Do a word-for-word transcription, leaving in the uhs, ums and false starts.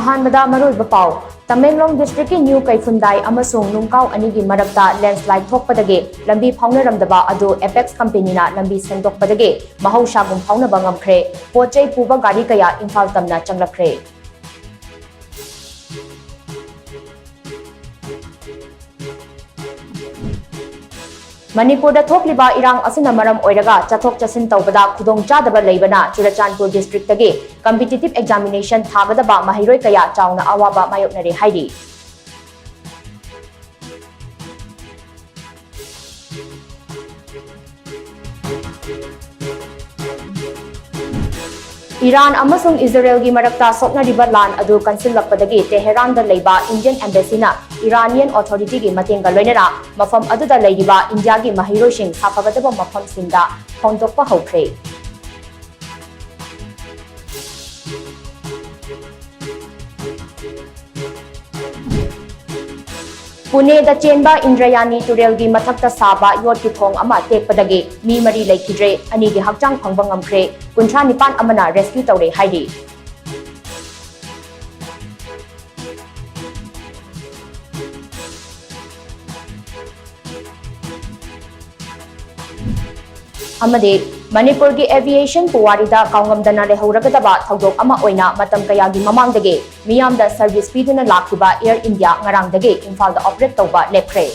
ꯑꯍꯥꯟꯕꯗ ꯃꯔꯨꯑꯣꯏꯕ ꯄꯥꯎ꯫ ꯇꯃꯦꯡꯂꯣꯡ district ꯀꯤ ꯅ꯭ꯌꯨ ꯀꯩꯐꯨꯟꯗꯥꯏ ꯑꯃꯁꯨꯡ ꯅꯨꯡꯀꯥꯎ ꯑꯅꯤꯒꯤ ꯃꯔꯛꯇ landslide ꯊꯣꯛꯄꯗꯒꯤ ꯂꯝꯕꯤ ꯐꯥꯎꯅꯔꯝꯗꯕ ꯑꯗꯨ Apex company ꯅ ꯂꯝꯕꯤ ꯁꯦꯡꯗꯣꯛꯄꯗꯒꯤ ꯃꯍꯧꯁꯥꯒꯨꯝ ꯐꯥꯎꯅꯕ ꯉꯝꯈ꯭ꯔꯦ꯫ ꯄꯣꯠ ꯆꯩ ꯄꯨꯕ ꯒꯥꯔꯤ ꯀꯌꯥ ꯏꯝꯐꯥꯜ ꯇꯝꯅ ꯆꯪꯂꯛꯈ꯭ꯔꯦ꯫ ꯃꯅꯤꯄꯨꯔꯗ ꯊꯣꯛꯂꯤꯕ ꯏꯔꯥꯡ ꯑꯁꯤꯅ ꯃꯔꯝ ꯑꯣꯏꯔꯒ ꯆꯠꯊꯣꯛ ꯆꯠꯁꯤꯟ ꯇꯧꯕꯗ ꯈꯨꯗꯣꯡꯆꯥꯗꯕ ꯂꯩꯕꯅ ꯆꯨꯔꯆꯥꯟꯄꯨꯔ district ꯇꯒꯤ competitive examination ꯊꯥꯒꯗꯕ ꯃꯍꯩꯔꯣꯏ ꯀꯌꯥ ꯆꯥꯎꯅ ꯑꯋꯥꯕ ꯃꯥꯌꯣꯛꯅꯔꯦ ꯍꯥꯏꯔꯤ꯫ ꯏꯔꯥꯟ ꯑꯃꯁꯨꯡ ꯏꯖꯔꯦꯜꯒꯤ ꯃꯔꯛꯇ ꯁꯣꯛꯅꯔꯤꯕ ꯂꯥꯟ ꯑꯗꯨ ꯀꯟꯁꯤꯜꯂꯛꯄꯗꯒꯤ ꯇꯦꯍꯦꯔꯥꯟꯗ ꯂꯩꯕ Indian embassy ꯅ Iranian authority ꯒꯤ ꯃꯇꯦꯡꯒ ꯂꯣꯏꯅꯅ ꯃꯐꯝ ꯑꯗꯨꯗ ꯂꯩꯔꯤꯕ ꯏꯟꯗꯤꯌꯥꯒꯤ ꯃꯍꯩꯔꯣꯏꯁꯤꯡ ꯁꯥꯐꯒꯗꯕ ꯃꯐꯝꯁꯤꯡꯗ ꯍꯣꯡꯗꯣꯛꯄ ꯍꯧꯈ꯭ꯔꯦ꯫ ꯄꯨꯅꯦꯗ ꯆꯦꯟꯕ ꯏꯟꯗ꯭ꯔꯌꯥꯅꯤ ꯇꯨꯔꯦꯜꯒꯤ ꯃꯊꯛꯇ ꯁꯥꯕ ꯌꯣꯠꯀꯤ ꯊꯣꯡ ꯑꯃ ꯇꯦꯛꯄꯗꯒꯤ ꯃꯤ ꯃꯔꯤ ꯂꯩꯈꯤꯗ꯭ꯔꯦ, ꯑꯅꯤꯒꯤ ꯍꯛꯆꯥꯡ ꯐꯪꯕ ꯉꯝꯈ꯭ꯔꯦ, ꯀꯨꯟꯊ꯭ꯔꯥ ꯅꯤꯄꯥꯟ ꯑꯃꯅ rescue ꯇꯧꯔꯦ ꯍꯥꯏꯔꯤ꯫ ꯑꯃꯗꯤ ꯃꯅꯤꯄꯨꯔꯒꯤ aviation ꯄꯨꯋꯥꯔꯤꯗ ꯀꯥꯎꯉꯝꯗꯅ ꯂꯩꯍꯧꯔꯒꯗꯕ ꯊꯧꯗꯣꯛ ꯑꯃ ꯑꯣꯏꯅ ꯃꯇꯝ ꯀꯌꯥꯒꯤ ꯃꯃꯥꯡꯗꯒꯤ ꯃꯤꯌꯥꯝꯗ service ꯄꯤꯗꯨꯅ ꯂꯥꯛꯈꯤꯕ Air India ꯉꯔꯥꯡꯗꯒꯤ ꯏꯝꯐꯥꯜꯗ operate ꯇꯧꯕ ꯂꯦꯞꯈ꯭ꯔꯦ꯫